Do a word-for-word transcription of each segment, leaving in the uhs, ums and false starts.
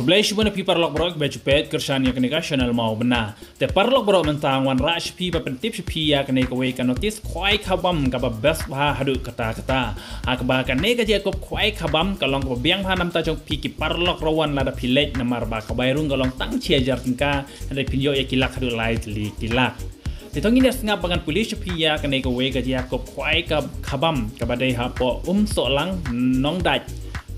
Khublei shibun ïa phi paralok baroh kiba ju peit kyrshan ïa kane ka channel Mawbynna. Te paralok baroh, mynta nga wanrah sha phi ban pyntip sha phi ïa kane kawei ka notice khwai khabam kaba best bha haduh katta katta. Ha kaba kane ka jingïakob khwai khabam ka long kaba biang bha namar jong phi ki paralok rawan lada phi leit, namar ba ka bai rung ka long tang shi hajar tyngka, hynrei phin ïoh ïa ki lak haduh lai tylli ki lak. Te to ngin ïa sngap ba ngan pule sha phi ïa kane kawei ka jingïakob khwai ka khabam kaba dei hapoh Umsohlang, Nongdait,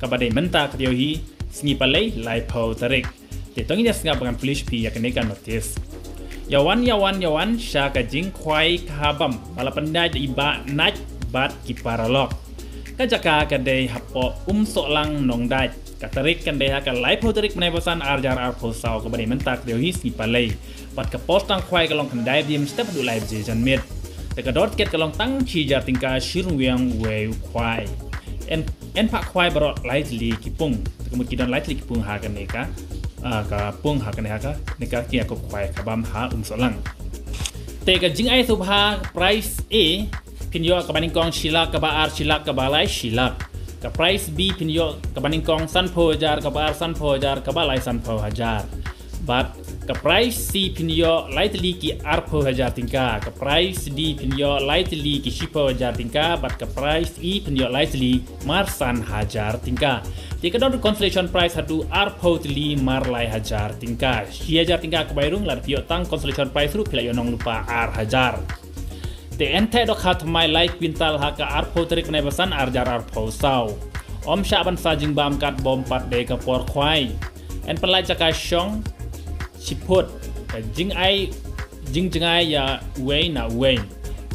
kaba dei mynta ka taïew hi, sngi Palei laiphew tarik. Te to ngin ïa sngap ba ngan pule sha phi ïa kane ka notice. Ïa wan, ïa wan, ïa wan sha ka jingkhwai khabam ba la pynïaid da i Bah Nait bad ki paralok. Ka jaka ka dei hapoh Umsohlang, Nongdait. Ka tarik kan dei ha ka laiphew tarik bnai ba san, ar hajar arphew saw, kaba dei mynta ka taïew hi, sngi Palei. Bad ka por sdang khwai ka long khyndai baje mynstep haduh lai baje janmiet. Te ka dor tiket ka long tang shi hajar tyngka, shi ryngwiang uwei u khwai. Yn, yn phah khwai baroh lai tylli ki pung. Te ka mut ki don lai tylli ki pung ha kane ka, ah, ka pung ha kane ha kane ka jingïakob khwai khabam ha Umsohlang. Te ka jingai sngewbha, prize A phin ïoh kaba nyngkong shi lak, kaba ar shi lak, kaba lai shi lak. Ka prize B phin ïoh kaba nyngkong sanphew hajar, kaba ar sanphew hajar, kaba lai sanphew hajar. Bad ka prize C phin ïoh lai tylli ki arphew hajar tyngka. Ka prize D phin ïoh lai tylli ki shiphew hajar tyngka. Bad ka prize E phin ïoh lai tylli mar san hajar tyngka. Te ka don consolation prize haduh arphew tylli mar lai hajar tyngka. Shi hajar tyngka ka bai rung, lada phi ïoh tang consolation prize ruh phi la ïoh nonglypa ar hajar. Te yn theh dohkha thymmai lai kwintal ha ka arphew tarik bnai ba san, ar hajar arphew saw. Ym shah ban sa jingbam katba ym pat dei ka por khwai. Yn pynlait jaka shong shi phut. Ka jingai, jingjngai ïa uwei na uwei.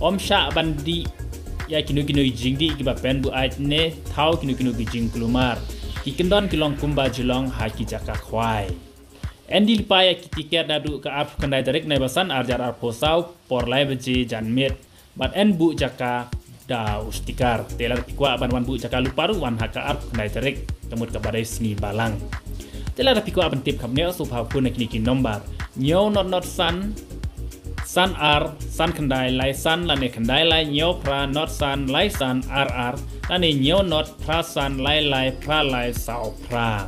Ym shah ban dih ïa kino kino ki jingdih kiba pynbuaid ne thaw kino kino ki jingkulmar. Ki kyndon ki long kumba ju long ha ki jaka khwai. Yn die lypa ïa ki tiket naduh ka arphew khyndai tarik bnai ba san, ar hajar arphew saw, por lai baje janmiet. Bad yn buh jaka da u sticker. Te lada phi kwah ban wan buh jaka lypa ruh, wan ha ka arphew khyndai tarik, ka mut kaba dei sngi Balang. Te lada phi kwah ban tip kham bniah, sngewbha phone na kine ki nombar: hynñiew not not san, san ar, san khyndai lai san, lane khyndai lai hynñiew phra not san lai san ar ar, lane hynñiew not phra san lai lai phra lai saw phra.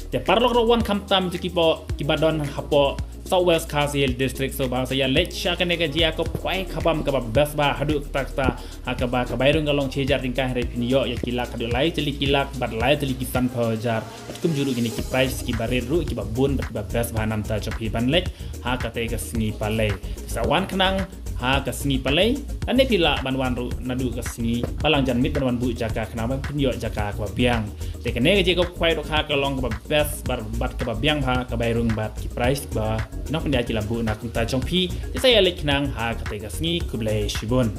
Te paralok ruh wan khamtam jong ki ba, kiba don hapoh South West Khasi Hills District, sngewbha sa ïa leit sha kane ka jingïakob khwai khabam kaba best bha haduh katta katta, ha kaba ka bai rung ka long shi hajar tyngka, hynrei phin ïoh ïa ki lak haduh lai tylli ki lak bad lai tylli ki sanphew hajar. Bad kumjuh ruh kine ki prize kiba rit ruh kiba bun bad kiba best bha namar jong phi ban leit ha kata ka sngi Palei. Te sa wan khnang ha ka sngi Palei, lane phi lah ban wan ruh naduh ka sngi Balang janmiet ban wan buh jaka khnang ban phin ïoh jaka kaba biang. Te kane ka jingïakob khwai dohkha ka long kaba best bad, bad kaba biang bha, ka bai rung bad ki prize ba nongpynïaid ki la buh na ka bynta jong phi. Te sa ïa leit khnang ha kata ka sngi. Khublei shibun.